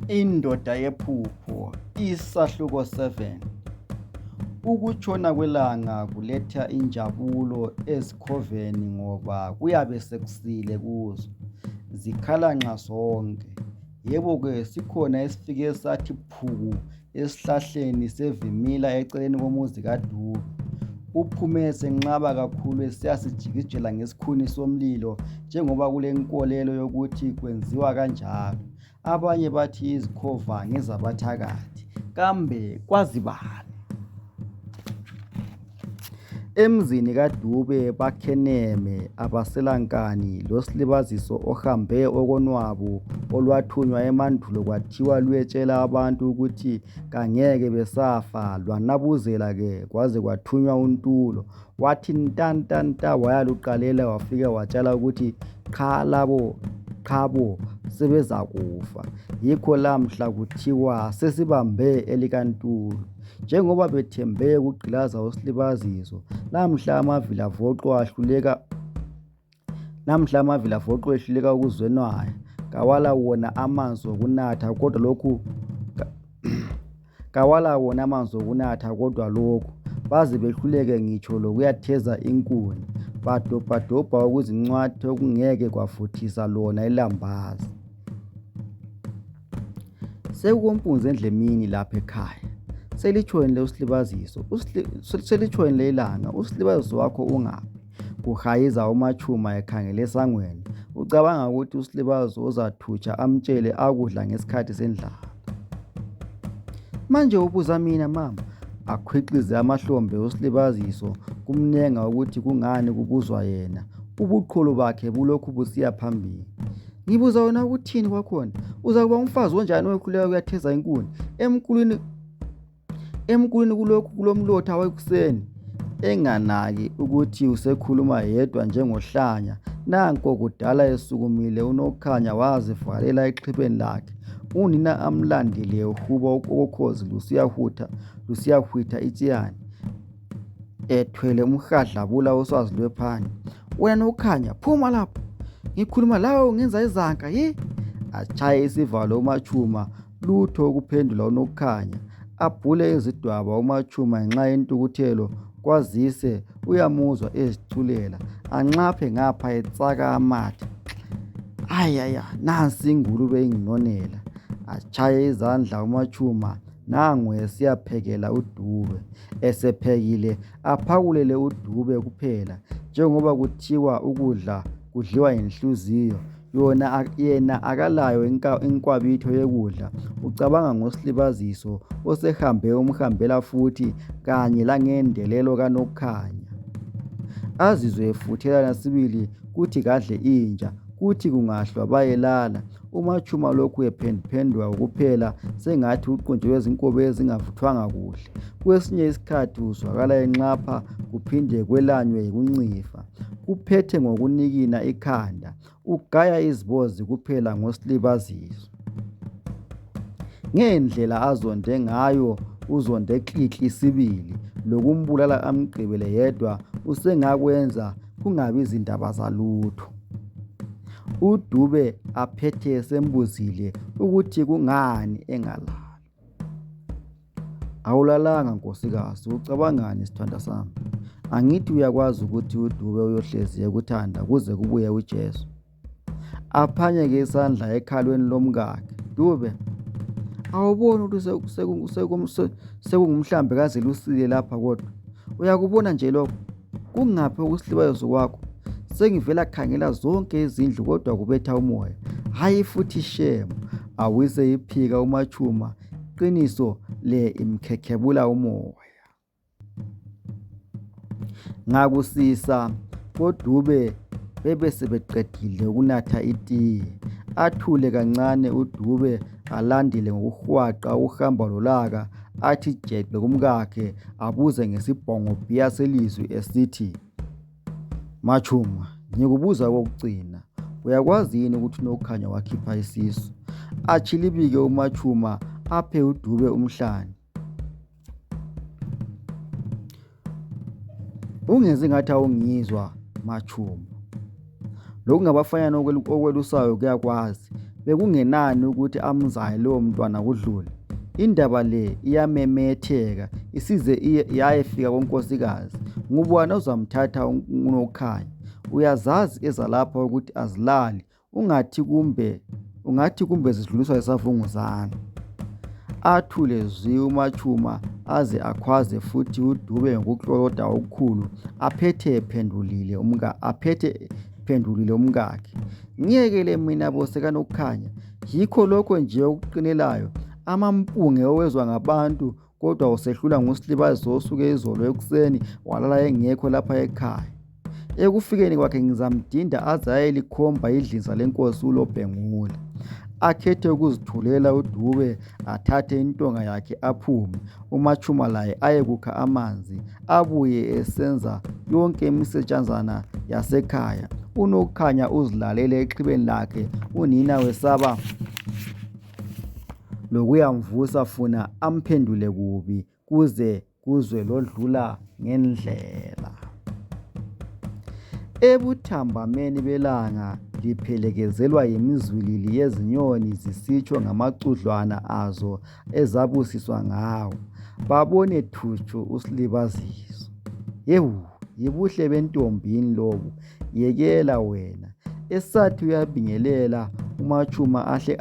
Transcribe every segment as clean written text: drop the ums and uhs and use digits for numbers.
Indoda yephupho, isahluko 7. Ukutshona kwelanga kuletha injabulo ezikhoveni ngoba kuyabe sekusile kuzo. Zikhala nxa zonke. Yebo-ke sikhona esifike sathi phuku esihlahleni sevimila eceleni komuzi kaDube. Uphume senqaba kakhulu esiyasijikijela ngesikhuni somlilo njengoba kulenkolelo yokuthi kwenziwa kanjalo. Abanye bathi izikhova ngezabathakathi. Kambe kwazi bani? Emzini kaDube bakheneme abaselankani losilibaziso ohambe okonwabu olwathunywa emandulo kwathiwa luyetshela abantu ukuthi kangeke besafa lwanabuzela ke kwaze kwathunywa untulo wathi ntantanta wayaluqalela wafika watshala ukuthi qhabo sebezakufa. Yikho lamhla kuthiwa sesibambe elikaNtulu. Njengoba bethembe ukugqilaza usilibaziso, namhla amavilavoxo ehluleka ukuzwenwaya. Kawala wona amanzi okunatha kodwa lokhu baze behluleke ngitsho lokuyatheza inkuni. Badobhadobha ukuzincwatha okungeke kwafuthisa lona ilambazi. Sekumpunzi endlemini lapha ekhaya. Selitshonile usilibaziso. Selitshonile ilanga. Usilibaziso wakho ungaphi? Kuhayiza uMachuma ekhangele esangweni. Ucabanga ukuthi usilibaziso uzathutsha amtshele akudla ngesikhathi sendlala. Manje ubuza mina mama. Akhwiqize amahlombe usilibaziso kumnenga ukuthi kungani kubuzwa yena. Ubuqholo bakhe bulokhu busiya phambili. Ngibuza wena ukuthini kwakhona? Uzakuba umfazi onjani okhuleka kuyatheza inkuni? Emkulwini kulokhu kulomlotha wekuseni. Enganaki ukuthi usekhuluma yedwa njengohlanya. Nanko kudala esukumile uNokhanya wazivalela exhibeni lakhe. Unina amlandile uhuba ukokhozi lusiyahwitha itshiyane. Ethwele umhadlabula oswazi lwephani. Wena Nokhanya, phuma lapho. Ngikhuluma lawe ngenza izanka yi. Achaye isivalo uMachuma lutho ukuphendula uNokhanya. Abhule izidwaba uMachuma ngenxa yentukuthelo kwazise uyamuzwa ezithulela. Anxaphe ngapha etsaka amathe. Ayaya, nansi ingulube inginonela. Achaye izandla uMachuma nangu esiyaphekela uDube. Esephekile aphakulele uDube kuphela. Njengoba kuthiwa ukudla kudliwa yinhliziyo. Yena akalayo inkwabitho yekudla. Ucabanga ngosilibaziso osehambe umhambela futhi kanye langendelelo kaNokhanya. Azizwe efuthela sibili kuthi kadle inja, kuthi kungahlwa bayelala. uMachuma lokhu ephenduphendua ukuphela sengathi uqonjwe izinkobe ezingavuthwanga kuhle. Kwesinye isikhathi uzwakala enxapha kuphinde kwelanywe yikuncifa. Kuphethe ngokunikina ikhanda. Ugaya izibozi kuphela ngosilibaziso. Ngendlela azonde ngayo uzonde klikli sibili. Lokumbulala amgqibele yedwa usengakwenza kungabi izindaba zalutho. uDube aphethe esembuzile ukuthi kungani engalali. Awulalanga nkosikazi, ucabangani sithanda sami? Angithi uyakwazi ukuthi uDube uyohlezi ekuthanda kuze kubuye uJesu. Aphanyeke isandla ekhalweni lomkakhe. Dube, awuboni ukuthi sekungumhlambi kaze lusile lapha kodwa? Uyakubona nje lokho? Kungaphi ukusilibaziso kwakho? Sengivela khangela zonke izindlu kodwa kubetha umoya. Hayi futhi shemu. Awise iphika uMachuma. Qiniso le imkhekhebula umoya. Ngakusisa koDube bebe sebeqedile ukunatha itiye. Athule kancane uDube alandile ngokuhwaqa uhamba lolaka athi jeqe kumkakhe abuze ngesibhongobhiya selizwi esithi, Machuma, ngikubuza kokugcina. Uyakwazi yini ukuthi uNokhanya wakhipha isisu? Achilibike uMachuma aphe uDube umhlane. Ungenzi ngathi awungizwa Machuma. Lokungabafanyana okwelusayo kuyakwazi. bekungenani ukuthi amzaye lowo mntwana kuDluli. Indaba le iyamemetheka isize yayefika konkosikazi. Ngubani ozamthatha uNokhanya? Uyazazi ezalapha ukuthi azilali, ungathi kumbe zidluliswa yisavunguzane. Athule zwi uMachuma aze akhwaze futhi uDube ngokukloloda okukhulu aphethe phendulile umkakhe. Ngiyekele mina bose kaNokhanya, yikho lokho nje okuqinelayo. Amampunge owezwa ngabantu kodwa usehlula ngoSilibaziso osuke izolo ekuseni walala engekho lapha ekhaya. Ekufikeni kwakhe ngizamdinda aze ayelikhomba idlinza lenkosi uLobhengula. Akhethe ukuzithulela uDube athathe intonga yakhe aphume. uMachuma laye ayekukha amanzi abuye esenza yonke imisetshazana yasekhaya. uNokhanya uzilalele exhibeni lakhe. Unina wesaba lokuyamvusa funa amphendule kubi kuze kuzwe lodlula ngendlela. Ebuthambameni belanga liphelekezelwa yimizwilili yezinyoni zisitsho ngamacudlwana azo ezabusiswa ngawo. Babone thutshu uSilibaziso. Yewu, yibuhle bentombini lobu, yekela wena. Esathi uyabingelela uMachuma ahle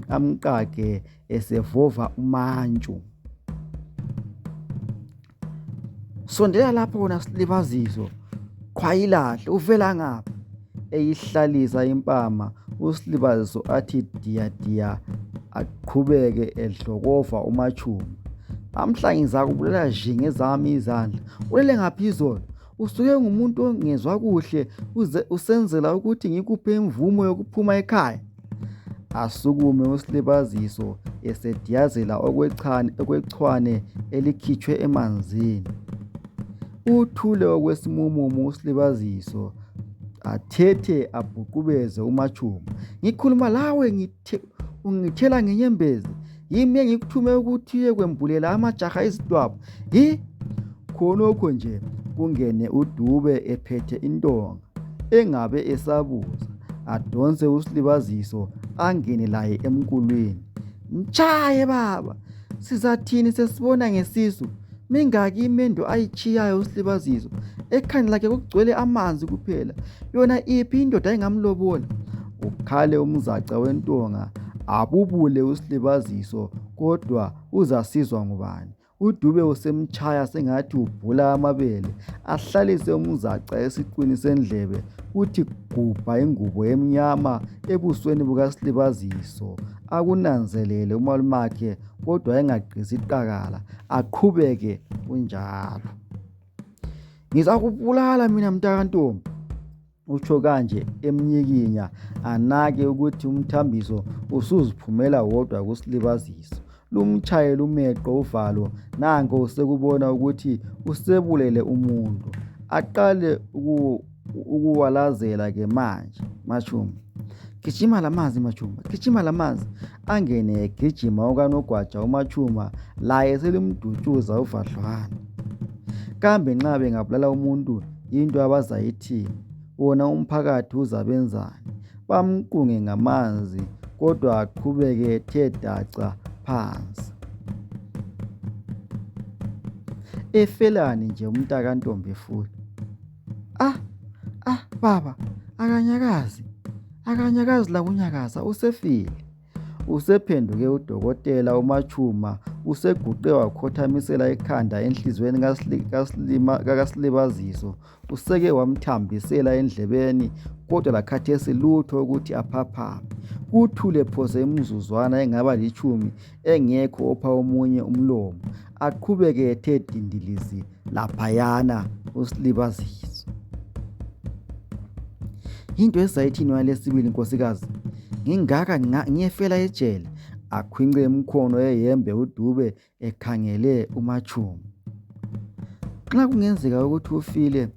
amqage esevova umantshu. Sondela lapho wona Silibaziso, khwayilahle, uvela ngapha? Eyihlalisa impama uSilibaziso athi diya aqhubeke edlokova uMachuma. Namhla ngizakubulela nje ngezami izandla. Ulele ngaphi izolo? Usuke ngumuntu ongezwa kuhle usenzela ukuthi ngikuphe imvumo yokuphuma ekhaya? Asukume uSilibaziso esediyazela okwechwane elikhitshwe emanzini. Uthule okwesimumu uSilibaziso athethe abhuqubeze uMachuma. Ngikhuluma lawe ungithela ngenyembezi. Yimi engikuthume ukuthi uyekwembulela amajaha izidwaba. Khonokho nje kungene uDube ephethe intonga. Engabe esabuza, adonse uSilibaziso angene laye emkulwini. Mtshaye baba, sizathini sesibona ngesisu? Mingaki imendo ayichiyayo uSilibaziso? Ekhanda lakhe kugcwele amanzi kuphela. Yona iphi indoda engamlobola? Ukhale umzaca wentonga abubule uSilibaziso, kodwa uzasizwa ngubani? uDube usemchaya sengathi ubhula amabele. Ahlalise umzaca esiqwini sendlebe kuthi gubha ingubo emnyama ebusweni bukaSilibaziso. Akunanzelele umalumakhe kodwa engaqisi iqakala, aqhubeke kunjalo. Ngizakubulala mina mntakantombi, utsho kanje emnyikinya anake ukuthi umthambiso usuziphumela wodwa kuSilibaziso. Lumchaye lumeqo uvalo, nanko usekubona ukuthi usebulele umuntu. Aqale ukuwalazela ke manje. Machuma, gijima lamanzi Machuma, gijima lamanzi. Angene egijima ukaNogwaja uMachuma laye selimdutshuza uvadlwana. Kambe nxa bengabulala umuntu into abazayithini? Wona umphakathi uzabenzani? Bamqunge ngamanzi kodwa aqhubeke ethe daca phansi. Efelani nje umntakantombi futhi. Baba, akanyakazi la kunyakaza, usefile. Usephenduke udokotela uMachuma, useguqe wakhothamisela ikhanda enhlizweni kaSilibaziso. Useke wamthambisela endlebeni kodwa lakhathesi lutho ukuthi aphaphame. Kuthule phose imizuzwana engaba 10 engekho opha omunye umlomo. Aqhubeke ethe dindilizi laphayana uSilibaziso. Into esayithini walesibili nkosikazi? Ngingaka ngiyefela ejele. Akhwince emkhono eyembe uDube ekhangele uMachuma. Nxa kungenzeka ukuthi ufile,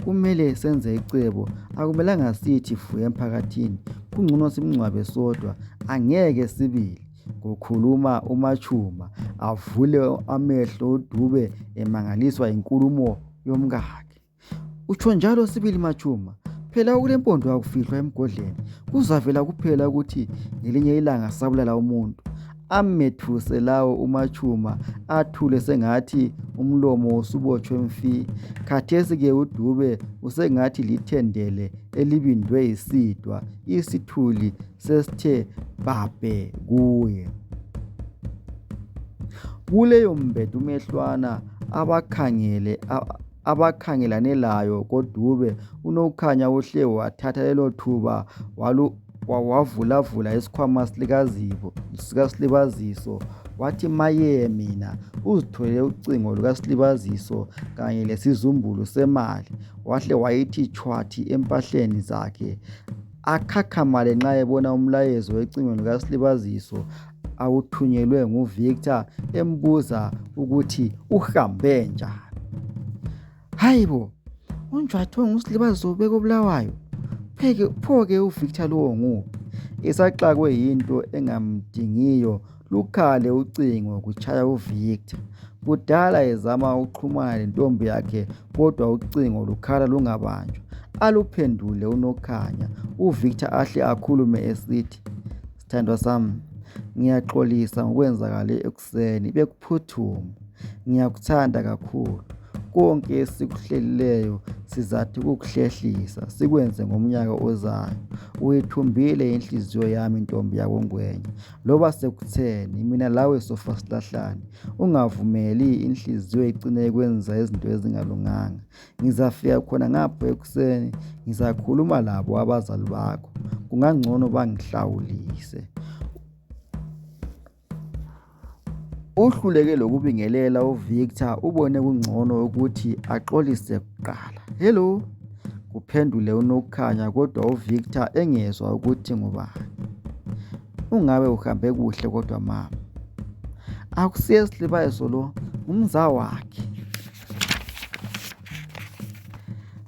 kumele senze icebo. Akumelanga sithi fuye emphakathini. Kungcono simngcwabe sodwa, angeke sibili. Kukhuluma uMachuma avule amehlo uDube emangaliswa inkulumo yomkakhe. Utsho njalo sibili Machuma? phela okulempondo akufihlwa emgodleni. Kuzavela kuphela ukuthi ngelinye ilanga sabulala umuntu. Amethuse lawo uMachuma athule sengathi umlomo usubotshwe mfi. Khathesi-ke uDube usengathi lithendele elibindwe yisidwa, isithuli sesithe bhabhe kuye. Kuleyo mbethu umehlwana abakhangelane layo koDube, uNokhanya uhle wathatha lelo thuba wavulavula isikhwama sikaSilibaziso wathi maye mina uzitholele ucingo lukaSilibaziso kanye lesizumbulu semali. Wahle wayithi chwathi empahleni zakhe akhakhamale nxa ebona umlayezo wecingweni lukaSilibaziso awuthunyelwe nguVictor embuza ukuthi uhambe njani. Hayibo, uNjwathonga uSilibaziso bekobulawayo. Pho-ke uVictor lowo nguphi? Esaxakwe yinto engamdingiyo lukhale ucingo kutshaya uVictor. Kudala ezama ukuxhumana lentombi yakhe kodwa ucingo lukhala lungabanjwa. Aluphendule uNokhanya. uVictor ahle akhulume esithi, sithandwa sami, ngiyaxolisa ngokwenzakale ekuseni bekuphuthuma. Ngiyakuthanda kakhulu. Konke esikuhlelileyo sizathi ukukuhlehlisa sikwenze ngomnyaka ozayo. Uyithumbile inhliziyo yami ntombi yakoNgwenya. Loba sekutheni mina lawe sofa silahlane. Ungavumeli inhliziyo icine ikwenza izinto ezingalunganga. Ngizafika khona ngapho ekuseni ngizakhuluma labo abazali bakho. Kungangcono bangihlawulise. Uhluleke lokubingelela uVictor ubone kungcono ukuthi axolise kuqala. Hello, kuphendule uNokhanya kodwa uVictor engezwa ukuthi ngubani. Ungabe uhambe kuhle kodwa mama. Akusiye Silibaziso lo, ngumzawakhe.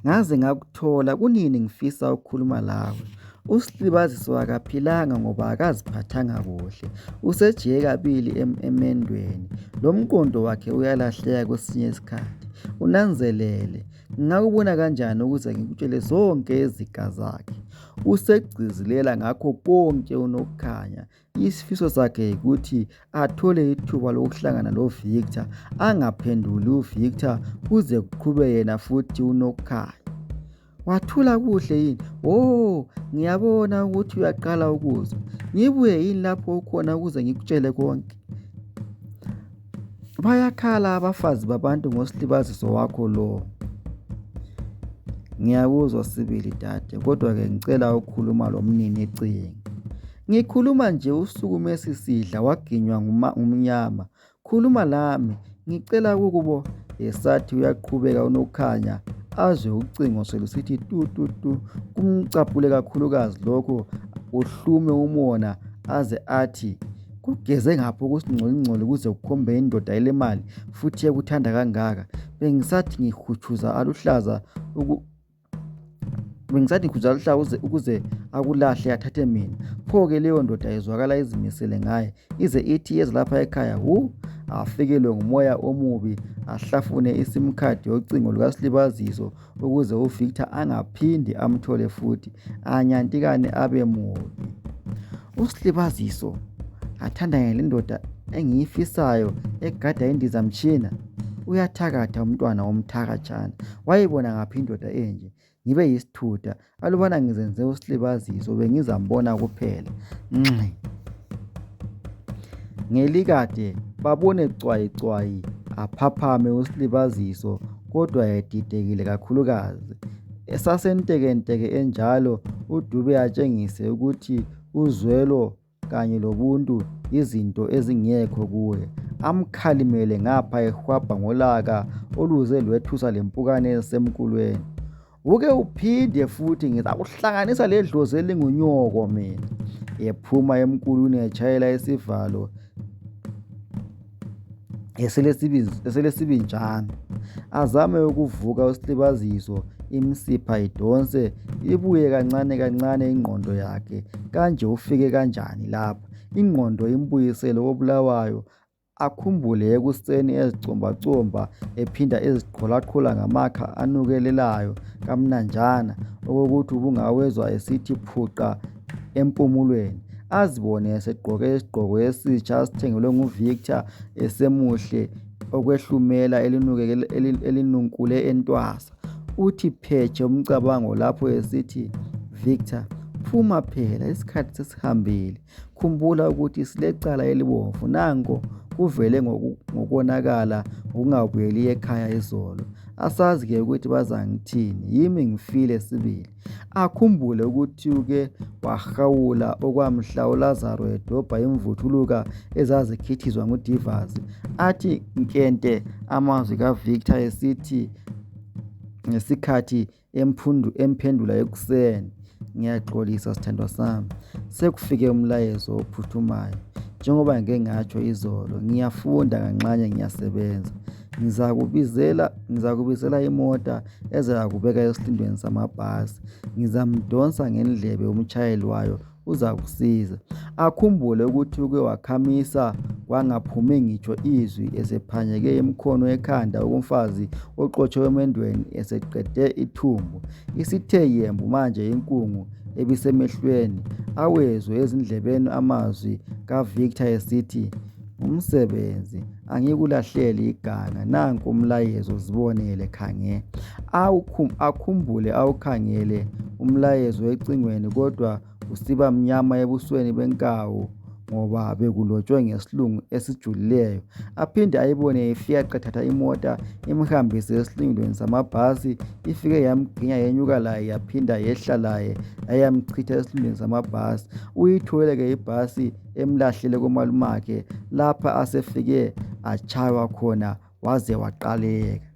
Ngaze ngakuthola kunini ngifisa ukukhuluma lawe. uSilibaziso akaphilanga ngoba akaziphathanga kuhle. Usejike kabili emendweni. Lo mqondo wakhe uyalahleka kwesinye isikhathi. Unanzelele. Ngingakubona kanjani ukuze ngikutshele zonke iziga zakhe? Usegcizilela ngakho konke uNokhanya. Isifiso sakhe ukuthi athole ithuba lokuhlangana loVictor, angaphenduli uVictor kuze kuqhube yena futhi uNokhanya. Wathula kuhle yini? Oh, ngiyabona ukuthi uyaqala ukuzwa. Ngibuye yini lapho ukhona ukuze ngikutshele konke? Bayakhala abafazi babantu ngoSilibaziso wakho lo. Ngiyakuzwa sibili dade, kodwa-ke ngicela ukukhuluma lomnini ecingo. Ngikhuluma nje usuku mesisidla waginywa ngumnyama. Khuluma lami, ngicela ukukubo. Esathi uyaqhubeka uNokhanya azwe ucingo selusithi tu tu tu. Kumcaphule kakhulukazi lokho uhlume umona aze athi kugeze ngapho kusingcolingcoli kuze kukhombe indoda elemali futhi ekuthanda kangaka. Bengisathi ngihutshuza aluhlaza ukuze akulahle athathe mina. Pho-ke leyo ndoda ezwakala izimisele ngaye ize ithi yeza lapha ekhaya afikelwe ngumoya omubi ahlafune iSIM card yocingo lukaSilibaziso ukuze uVictor angaphindi amthole futhi anyantikane abe mubi. uSilibaziso athanda ngale ndoda engiyifisayo egada indizamtshina. Uyathakatha umntwana womthakatshana. Wayibona ngaphi indoda enje? Ngibe yisithutha. Alubana ngizenze uSilibaziso bengizambona kuphela. Ngelikade babone cwayi aphaphame uSilibaziso kodwa edidekile kakhulukazi. Esasentekenteke enjalo uDube atshengise ukuthi uzwelo kanye lobuntu izinto ezingekho kuye. Amkhalimele ngapha ehwabha ngolaka oluze lwethusa lempukane esemkulweni. Uke uphinde futhi ngizakuhlanganisa ledlozi elingunyoko mina. Ephuma emkulwini etshayela isivalo eselesibinjana. Azame ukuvuka uSilibaziso imsipha idonse ibuye kancane kancane ingqondo yakhe. Kanje ufike kanjani lapha? Ingqondo imbuyisele obulawayo akhumbule ekuseni ezicombacomba ephinda eziqholaqhola ngamakha anukelelayo kamnanjana okokuthi ubungawezwa esithi phuqa empumulweni, azibone esegqoke isigqoko esitsha asithengelwe nguVictor esemuhle okwehlumela elinunkule entwasa. Uthi phetshe umcabango lapho esithi, Victor, phuma phela, isikhathi sesihambile. Khumbula ukuthi silecala elibomvu, nanko kuvele ngokonakala ngokungabuyeli ekhaya izolo. Asazi-ke ukuthi bazangithini, yimi ngifile sibili. Akhumbule ukuthi uke wahawula okwamhla uLazaro edobha imvuthuluka ezazikhithizwa nguDivasi. Athi nkente amazwi kaVictor esithi ngesikhathi emphendula ekuseni, ngiyaxolisa sithandwa sami, sekufike umlayezo ophuthumayo. Njengoba ngike ngatsho izolo, ngiyafunda kanxanye ngiyasebenza. Ngizakubizela imota ezakubeka esilindweni samabhasi. Ngizamdonsa ngendlebe umtshayeli wayo uzakusiza. Akhumbule ukuthi uke wakhamisa kwangaphumi ngitsho izwi esephanyeke imkhono ekhanda umfazi oqotshwe emendweni eseqede ithumbu. Isithe yembu manje inkungu ebisemehlweni, awezwe ezindlebeni amazwi kaVictor esithi, umsebenzi, angikulahleli iganga, nanku umlayezo, zibonele khangela. Akhumbule awukhangele umlayezo ecingweni kodwa usiba mnyama ebusweni benkawu ngoba bekulotshwe ngesilungu esijulileyo. Aphinde ayibone ifika qathatha imota imhambise esilindweni samabhasi, ifike yamginya yenyuka laye yaphinda yehla laye yayamchitha esilindweni samabhasi. Uyithole-ke ibhasi emlahlele komalumakhe lapha asefike atshaywa khona waze waqaleka.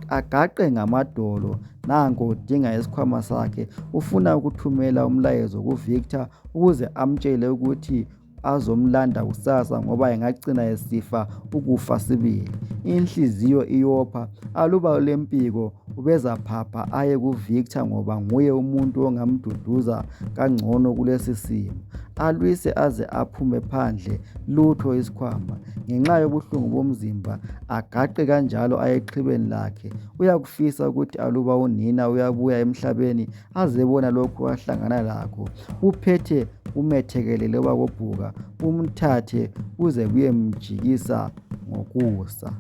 Agaqe ngamadolo, nanko udinga isikhwama sakhe, ufuna ukuthumela umlayezo kuVictor ukuze amtshele ukuthi azomlanda kusasa ngoba engagcina esifa ukufa sibili. Inhliziyo iyopha, aluba lempiko ubeza phapha aye kuVictor ngoba nguye umuntu ongamduduza kangcono kulesi simo. Alwise aze aphume phandle lutho isikhwama. Ngenxa yobuhlungu bomzimba agaqe kanjalo aye eqhibeni lakhe. Uyakufisa ukuthi aluba unina uyabuya emhlabeni azebona lokhu ahlangana lakho. Uphethe umethekelele wakobhuka, umthathe uze kuyemjikisa ngokusa.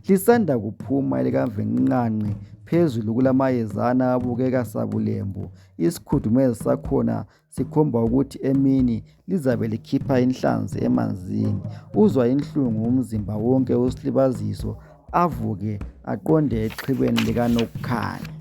Lisanda kuphuma elikaVenqanqi phezulu kulamayezana abukeka sabulembu. Isikhudumezi sakhona sikhomba ukuthi emini lizabe likhipha inhlanzi emanzini. Uzwa inhlungu umzimba wonke usilibaziso, avuke aqonde eqhibeni likaNokkhanya.